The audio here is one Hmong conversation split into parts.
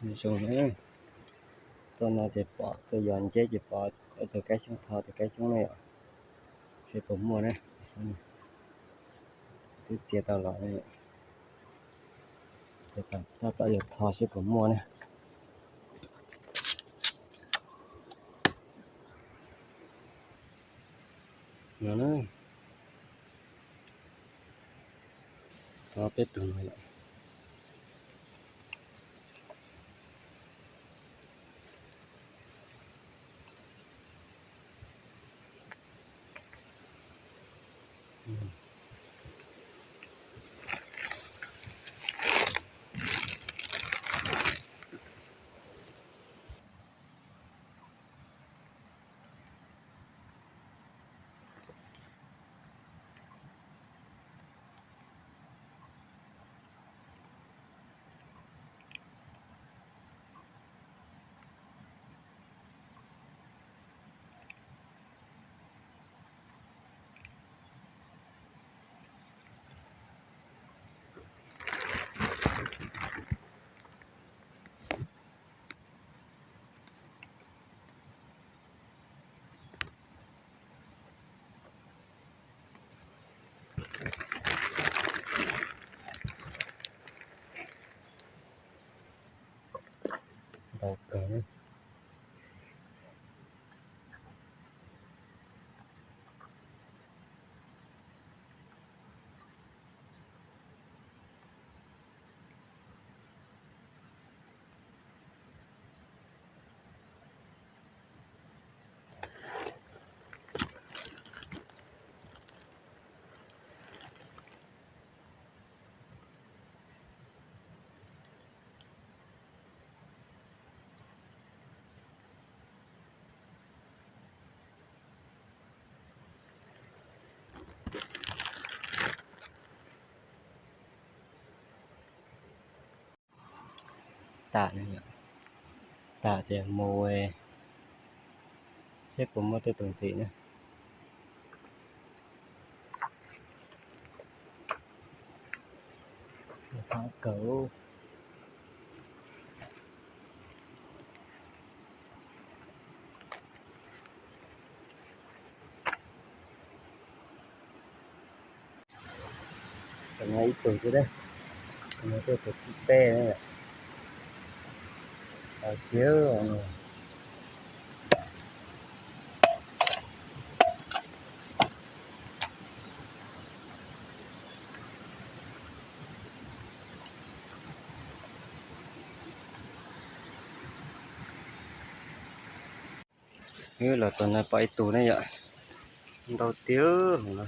Zoo na, tuaj no ces pom, tuaj yos nceb ces pom tus kab xyoob, tho tus kab xyoob na yom, seb puas muaj na. Twb txiav tau los, tab tom yuav tho seb puas muaj na. No na, tho peb tug no yom. Ntau kawg. Tas, tas ces mus seb puas muaj tej tus ntxim na. Kawg. Tam no ib tug xwb, tam no tej tus thib peb na. Tiag. Los tom no pom ib tug ne yom, ntau tiag no.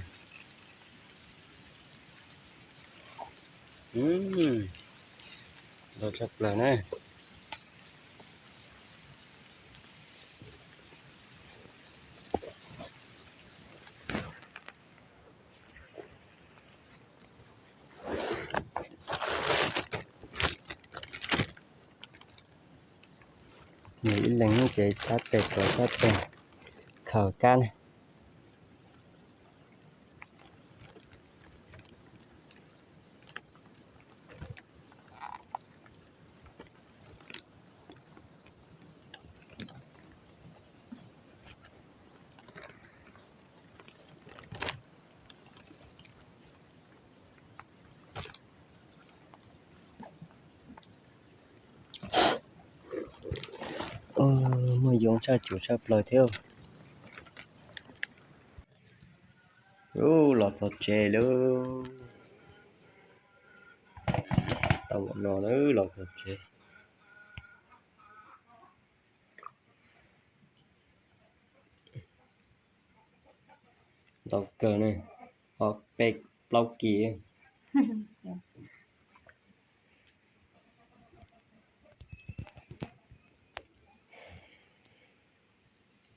Ntau tshaj plaws na. Nws ib leeg ces sab tes, sab tes khaws kab ne. Muaj yoov tshaj, tsum tshaj plaws thiab. Ub, los txog tsev lawm. Tau npaum no na, los txog tsev. Ntau kawg ne, ob peb plaub kis.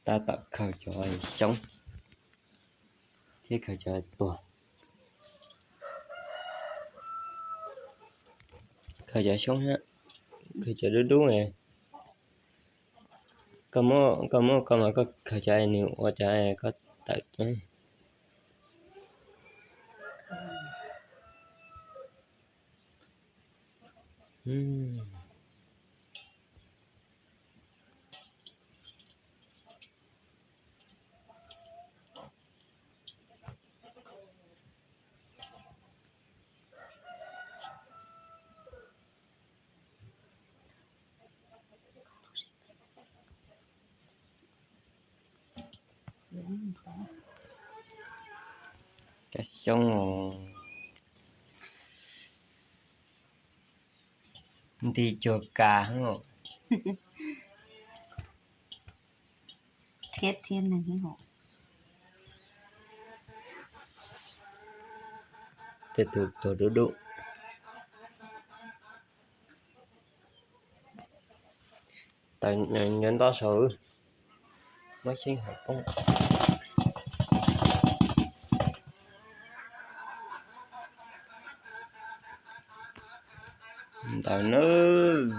Tab tom khaws cov xyoob thiab khaws cov tuag. Khaws cov xyoob thiab, khaws cov dub dub ne. Koj muab, koj muab koj mas koj khaws cov nws ua cov koj tawm. Kab xyoob, nti cuag kas. Tej tus tuag dub dub. Tawm nyob nto saud, muab xyeeb hauv poob. Ntawd nawb.